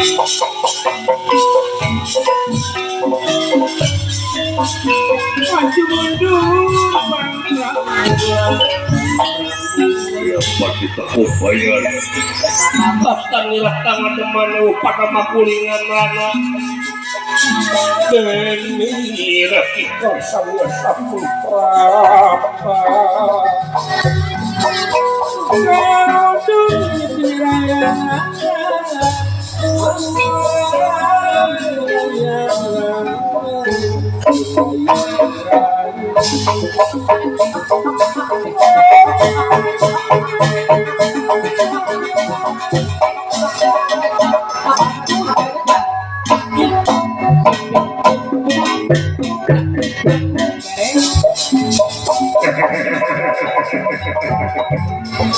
Maju mundur Siapa kita upaya Pastangilah tangan demanu pada makulingan rana Demi rakika sawya saputra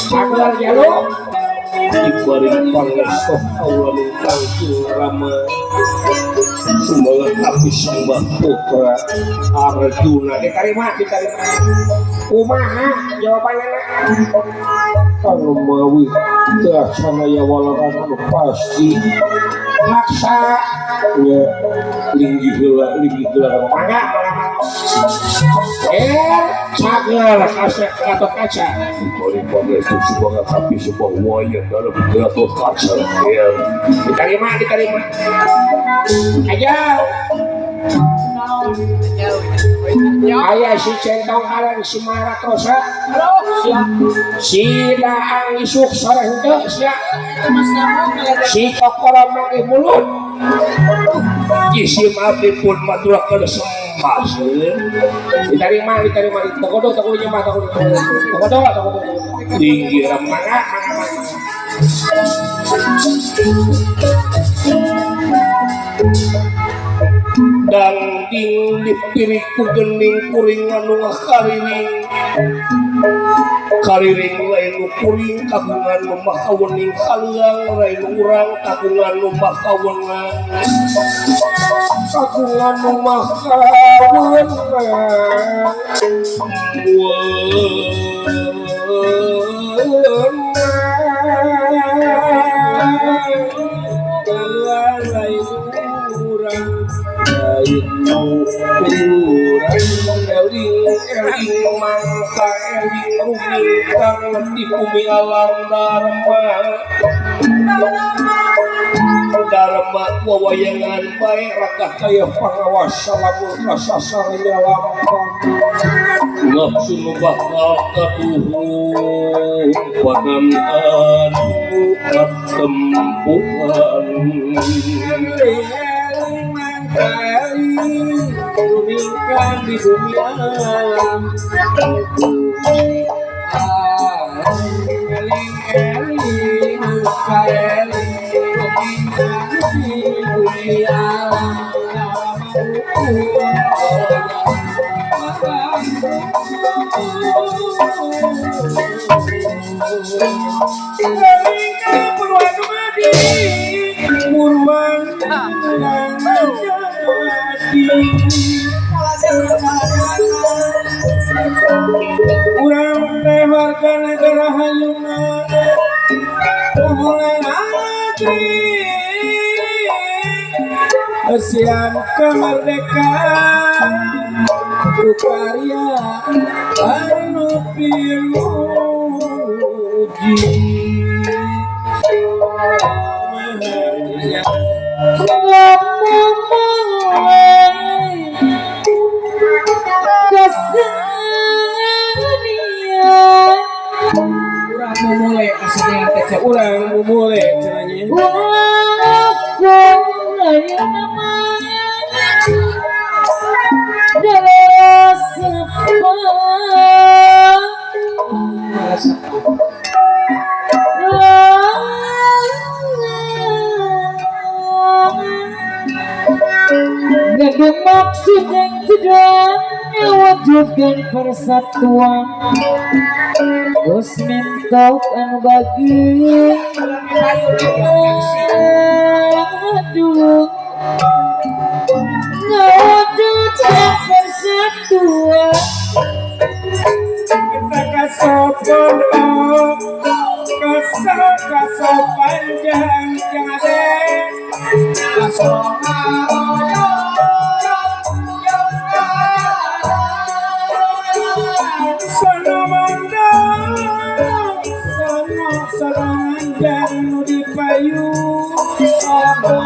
Sabar jaluk Ibaring pangestoh kaula nu Kangjeng Rama Sumangat abdi Sang Bah Putra Arjuna diterima diterima kumaha jawabanna kang mawi teu sanaya walaran anu pasti maksa nya linggih heula mangga cager kasep Gatot Kaca Ibaring pangestoh sumangat abdi Sembah Wayang dalam Gatot Kaca ya diterima diterima aja aya si centong aran si Maratosa si daang isuk sore henteu sia si kokoro manggih mulut jisim abdi pun maturakeun sembah diterima diterima tegodo tegodo nyembah tegodo tegodo tegodo tinggi mangga mangga dangding dipirik ku gening kuring anu ngakariring kariring lain nu kuring kagungan nu makawening kaleuang lain nu urang kagungan nu makawenang kagungan nu makawenang lain urang lain urang eling eling mangka eling rumingkang di bumi alam dharma dharma wawayangan bae rakah kaya pangawas lamun kasasar nyalampang nafsu nu bakal katuhung badan anu katempuhan rumingkang di bumi alam eling eling mangka eling rumingkang di bumi alam urang teh warga negara hayuna siang kemerdekaan karya anu pimuji urang mumule aslinya teh urang mumule cenah Ngedung maksud yang tujuan mewujudkan persatuan Gus mintok anu bagi aduh mewujudkan persatuan kita kasopon kasar kasopan jangan jangan Sono mandang sono sono manjang nu dipayu sono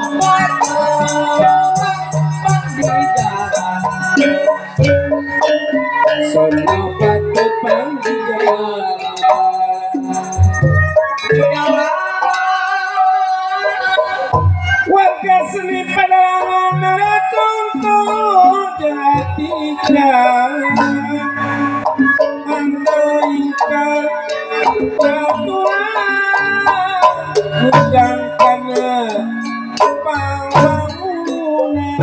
sono batu panggilan warga seni pedalangan tuntut jatinya antoika peraturan undang kana pangbangunan.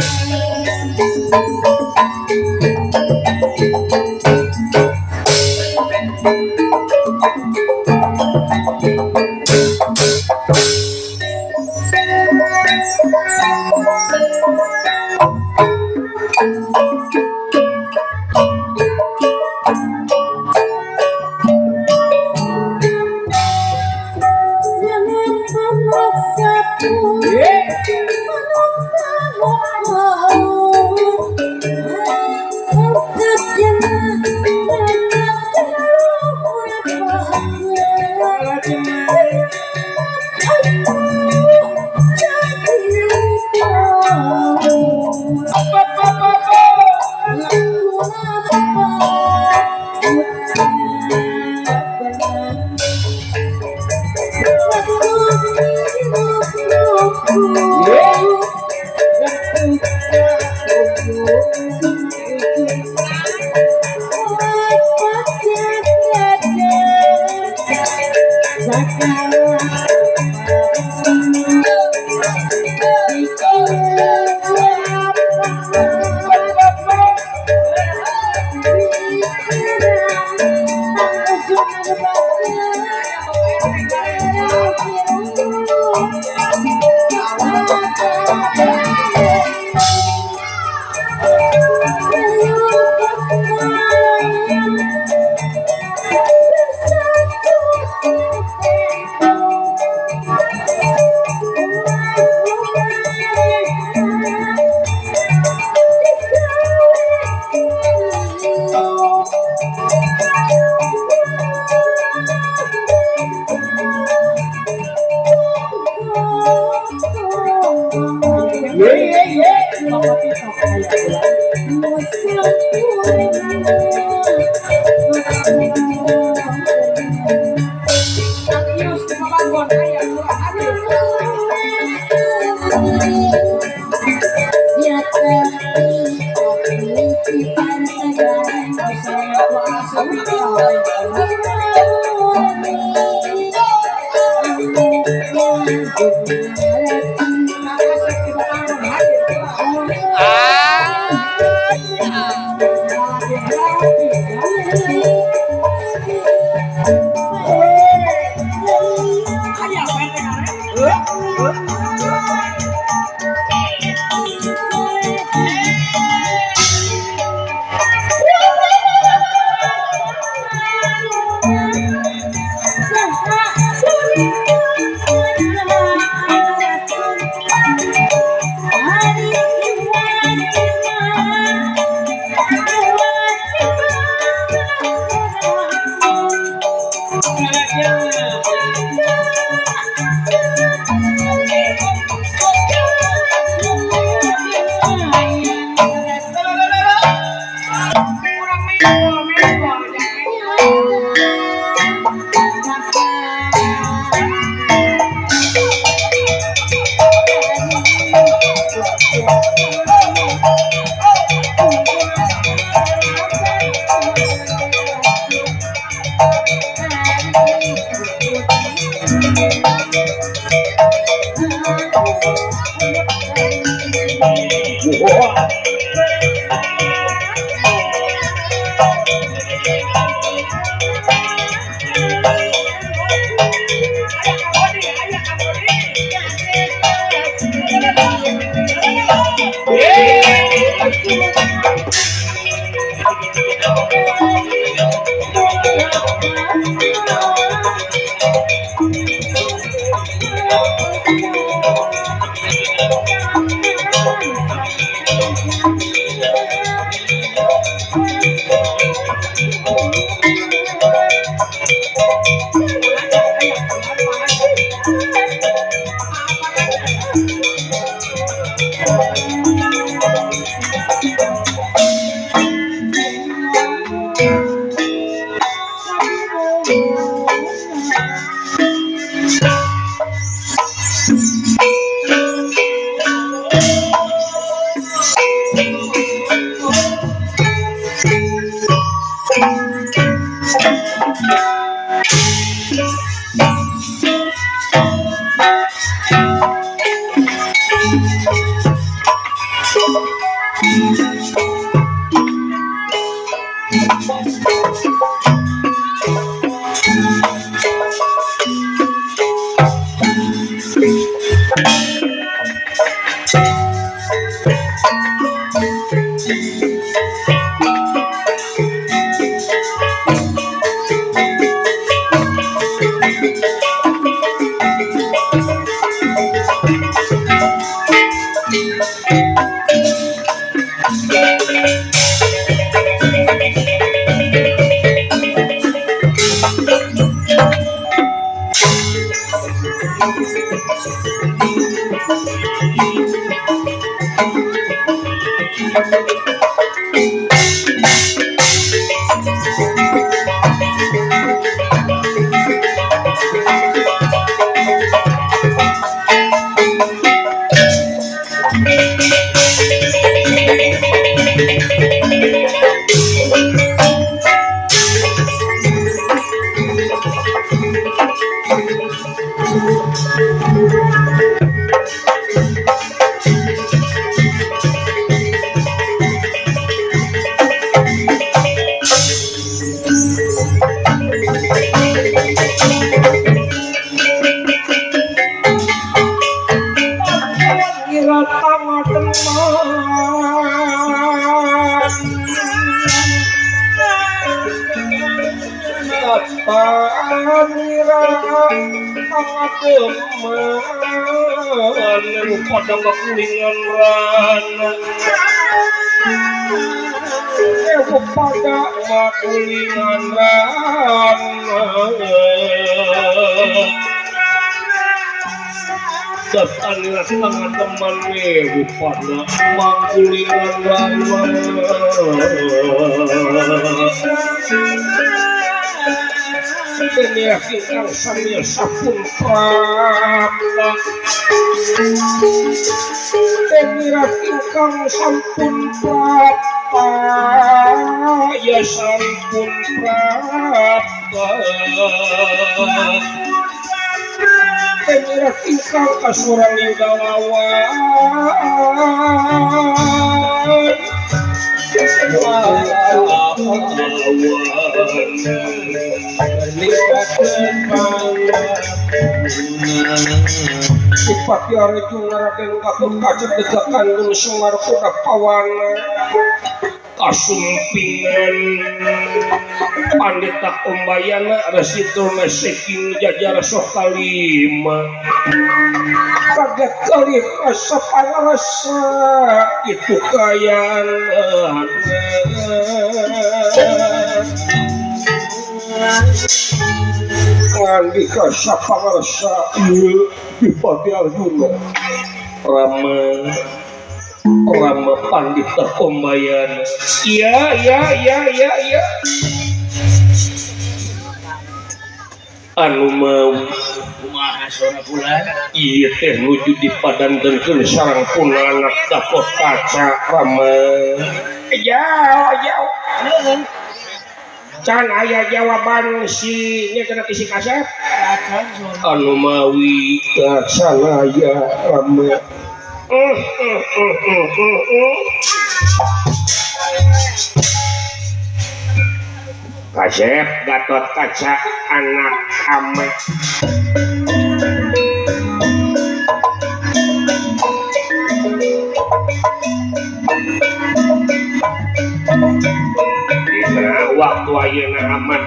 Sapun prapta tenira ingkang sampun prapta ya sampun prapta tenira ingkang kasurang yudalawan Sipati Arjuna Raden Gatot Kaca degakan Gunung Semar Kuda Pawana kasumpingan Pandita Kumbayana Resi Durna Seking Jajar Soh Kalima kaget kali rasa pangrasa itu kayaan ngandika sapangrasa ieu Dipati Arjuna Rama Rama Pandita Kumbayana iya iya iya iya iya anu mau kumaha sora bulan ieu teh nuju dipadantenkeun sareng punanak Gatot Kaca Rama jauh jauh can aya jawaban si nya kana si kasep anu mawi kacan aya Rama Kasep Gatot Kaca anak ame dina waktu ayeuna amat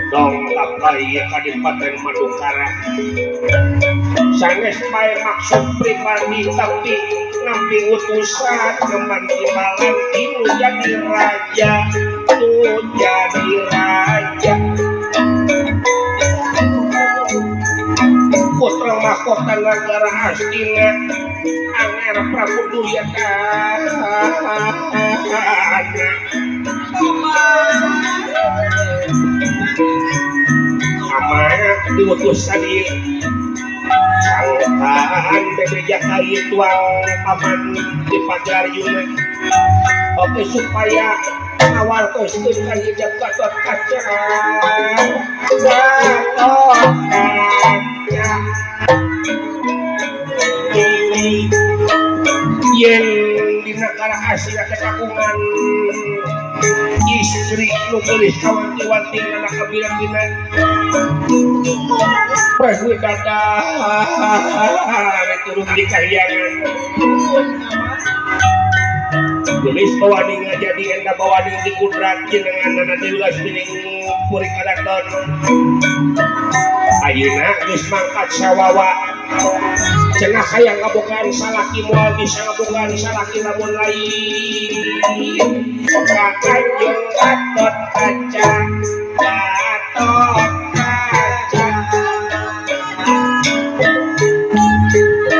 dongkap ka ieu Kadipaten Madukara sanes bae maksud pribadi tapi nampi utusan ngemban timbalan tinu jadi raja tuh jadi raja putra mahkota negara Astina Anger Prabu Duryodhana amat diutus tadi sangkaan bebeja kai tuang paman di Pagar Yuna oke supaya awal kostum kan hijab Gatot Kaca Gatot Kaca yen di negara Asia kekagungan Istri nu geulis kawanti-wanti anak kabila-bila. Prabu dadah turun di kahyangan. Gelis bawaning jadi enda bawaning di kudrat jenengan Dewi Lasmining puri kadaton. Ayeuna geus mangkat sawawa. Cenah hayang ngabogaan salaki moal bisa ngabogaan salaki lamun lain. Ka Kanjeng Gatot Kaca, Gatot Kaca.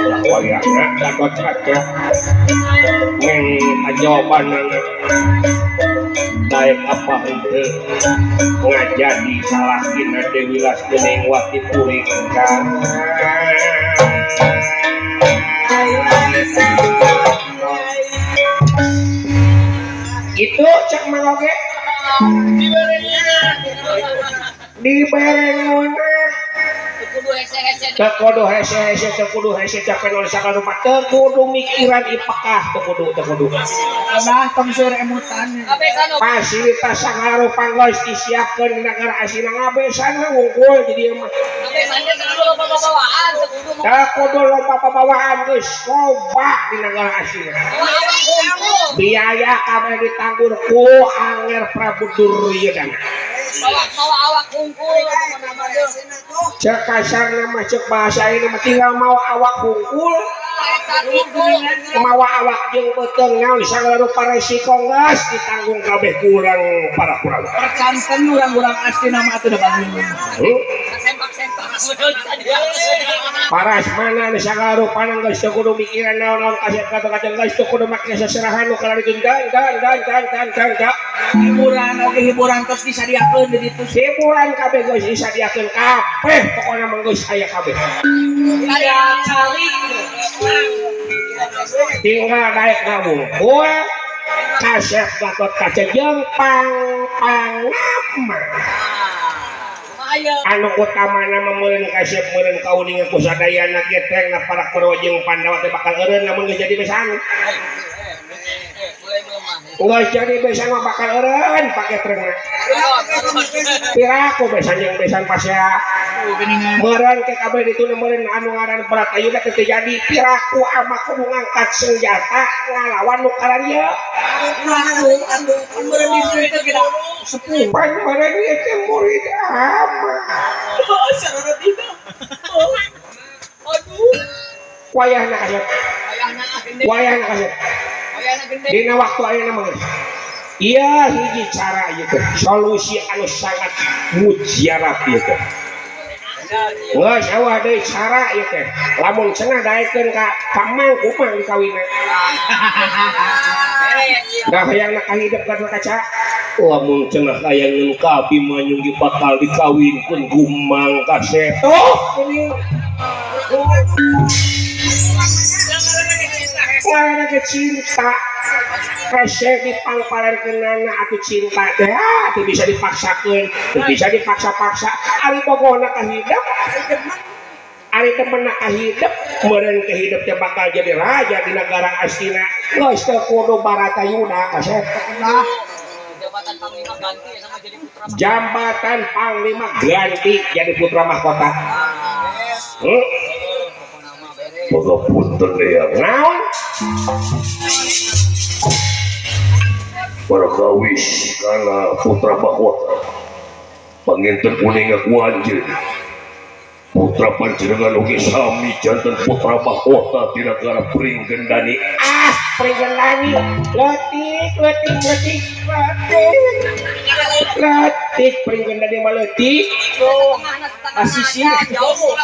Lah wayahna Gatot Kaca neng jawabanana daek apa henteu ngajadi salakina Dewi Lasmining wati puring ka. Itu cek mang oge dibere ngeunah teu kudu hese-hese teu kudu hese capek sakala rupa teu kudu mikiran ipekah teu kudu teu kudu abah tong seur emutan fasilitas sagala rupa geus disiapkeun di nagara asina ngabesan we wungkul di dieu mah teu kudu loba pabawaan geus loba di nagara asina biaya kabeh ditanggur ku Anger Prabu Duryodana. Bawa awak hungkul cek kasarna mah cek bahasa ini mah tinggal mau awak hungkul mawa awak jeung beuteung naon sagala rupa resiko geus ditanggung kabeh kurang para kurang percanten urang-urang asli nama atuh da bangun. Paras mana nu sagala rupa geus teu kudu mikiran naon-naon kasep kata-kata geus teu kudu make seserahan nu kalaritu dan dan dan dan dan dan dan hiburan oge hiburan tos disadiakeun di ditu hiburan kabeh geus disadiakeun kabeh pokona mah geus aya kabeh aya cali tinggal daek ngawungkul kasep Gatot Kaca jeung pang-pangnama anu utamana mah meureun kasep meureun kauninga ku sadayana getengna para Kurawa jeung Pandawa teh bakal eureun lamun geus jadi besan. Geus jadi besan mah bakal eureun pake trengna. Piraku besan jeung besan pasea. Meureun ke kabeh ditu meureun anu ngaran Bratayuda teh teu jadi piraku ama kudu ngangkat senjata ngalawan nu kararieu. Anu meureun ditu teh kita sepuh. Pan meureun ieu teh murid ama. Oh, sarana tidak. Aduh. Wayahna kasep. Wayahna kasep. Dina waktu ayeuna mah geus. Ieu hiji cara ieu teh, solusi anu sangat mujarab ieu teh. Geus eueuh deui cara ieu teh. Lamun cenah daekeun ka Mang kumang dikawinna. Da hayangna kahidep Gatot Kaca. Lamun cenah hayang ka Abimanyu ge bakal dikawinkeun ku Mang Kasep. Tuh geuning. Ngaranna ge cinta. Rese dipangpalarkeunana atuh cinta teh teu bisa dipaksakeun, teu bisa dipaksa-paksa. Ari bogohna ka hidep, ari temenna ka hidep, meureun ka hidep teh bakal jadi raja di nagara Astina. Geus teu kudu Baratayuda kasep. Jabatan panglima ganti sama jadi putra mahkota. Jabatan panglima ganti jadi putra mahkota. Boga punten ya. Naon? Perkawis kana putra mahkota. Panginten kuning aku anjeun. Putra panjenengan oge sami janten putra mahkota di nagara Pringgendani. Ah, Pringgendani. Leutik, leutik, leutik, leutik. Leutik Pringgendani mah leutik. Pasisir jauh.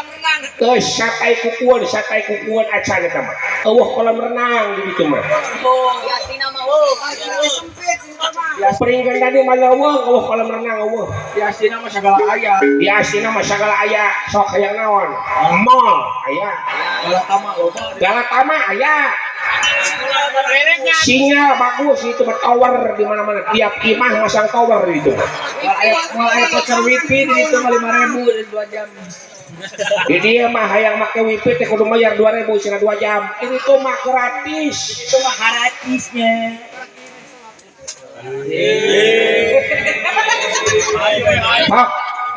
Geus satai kukuan acan eta mah. Eueuh kolam renang di ditu mah. Di Astina mah eueuh. Pringgendani mah leuweung eueuh kolam renang eueuh. Di Astina mah sagala aya. Di Astina mah sagala aya. Sok hayang naon? Mall aya. Galatama loba. Galatama aya. Sinyal bagus itu mah tower di mana-mana. Tiap imah masang tower itu. Moal aya voucher wifi di ditu mah 5.000 2 jam. Di dia mah hayang make wifi teh kudu bayar 2.000 cenah 2 jam. Ini tuh mah gratis. Itu mah gratisnya. Pak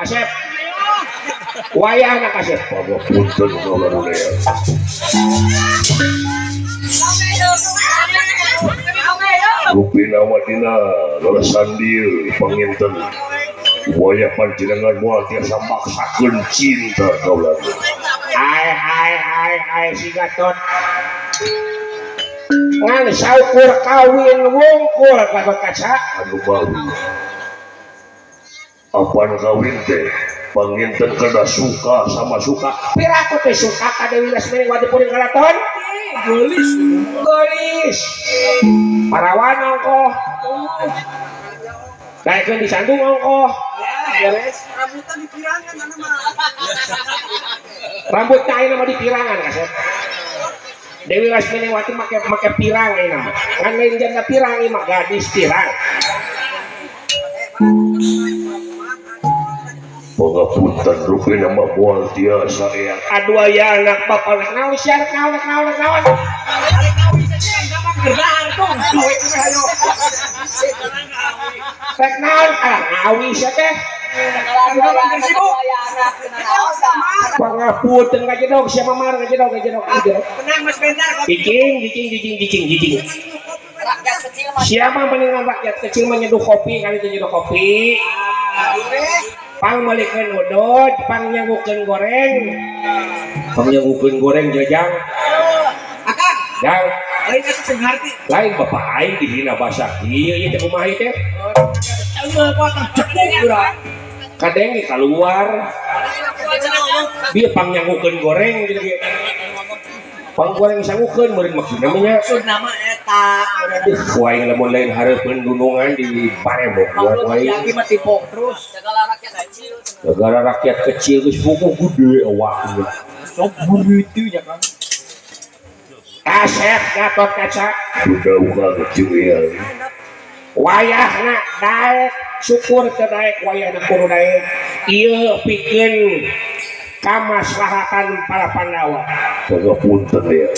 Asep wayahna Asep Pangapunten kaula nu Rupina Madina lelesan dieu panginten wayah panjenengan moal tiasa maksakeun cinta kaula. Ai ai ai ai si Gatot ngan saukur kawin wungkul Gatot Kaca Anu baru apan kawin teh panginten kada suka sama suka. Piraku teh suka ka Dewi Lasmini wati puring karaton. Gelis. Gelis parawan ongkoh daekeun disandung ongkoh. Beres. Rambutan di pirangan anu mah. Rambutna ayeuna mah di pirangan kasep. Dewi Lasmini wati make pirang ayeuna mah ngan lain janda pirang ieu mah gadis pirang. Pangapunten rupina mah moal tiasa ea. Aduh aya anak bapak rek naon sia rek naon rek naon rek naon. Rek naon ah ngawi sia teh. Pangapunten ngajedog sia mamar ngajedog ngajedog ngajedog. Tenang Mas Bentar. Cicing cicing cicing cicing cicing. Rakyat kecil mah. Siapa mendingan rakyat kecil menyeduh kopi kali itu nyeduh kopi. Pang meulikeun udud, pang nyangukeun goreng. Pang nyangukeun goreng jajang. Akang, Jang, lain asup sing harti. lain bapak aing dihina basa kieu ieu teh kumaha ieu teh? Eueuh potong cekuk urang. Kadenge keluar. Bieu pang nyangukeun goreng gitu ge. Pang goreng sangukeun meureun maksudna mah nya. Maksud nama eta. Ih, ku aing lamun lain hareupeun dunungan di parebo ku aing. Lagi mah tipe terus. Segala rakyat kecil. Negara rakyat kecil geus buku gede awakna. Sok buritu ya Kang. Asep Gatot Kaca Bunda uga kecil ya. Wayahna daek syukur teu daek wayahna kudu daek. Ieu pikeun kamaslahatan para Pandawa. Pangapunten ya.